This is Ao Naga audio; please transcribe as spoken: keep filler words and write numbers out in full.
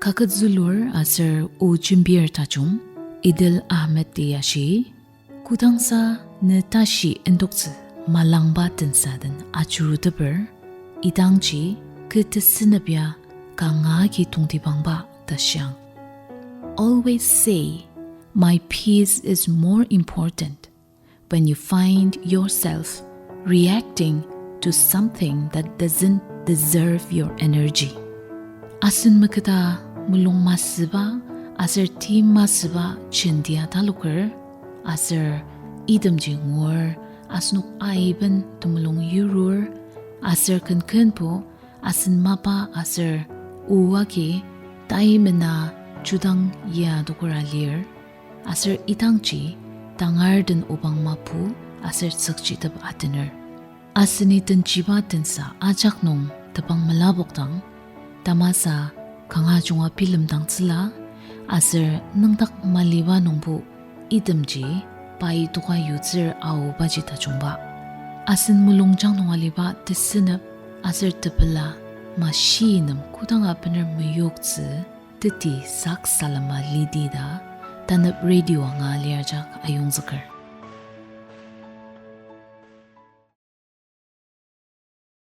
Kaket zülur aser o jembir tajung, Idil Ahmed-i ashi, kodangsa ne tashi indoktsü malangba tensa den ajuruteper, idangji kü tesünep ya kanga agi tongtibangba ta shiang. Always say, "My peace is more important," when you find yourself reacting to something that doesn't deserve your energy. Asen meketa mulung masüba aser tim masüba jentia taloker, aser itemji ngur, asenok aiben temulung yurur, aser kenkenbo asen mapa aser o agi taimena judang ya dokora lir, aser idangji tangar den obang mapu aser tsükchitep atener. Aseni tenjiba tensa ajak nung tepang melapokdang, tamasa kanga junga bilemdangtsüla, aser nüngdak maliba nungbo itemji pai toka yutsür aobaji tajungba. Asen mulungjang nung aliba tesünep aser tepela mashi nem kodanga bener meyoktsü teti sak salema lidi ta Tanep Radio anga liarjak ayongzüker.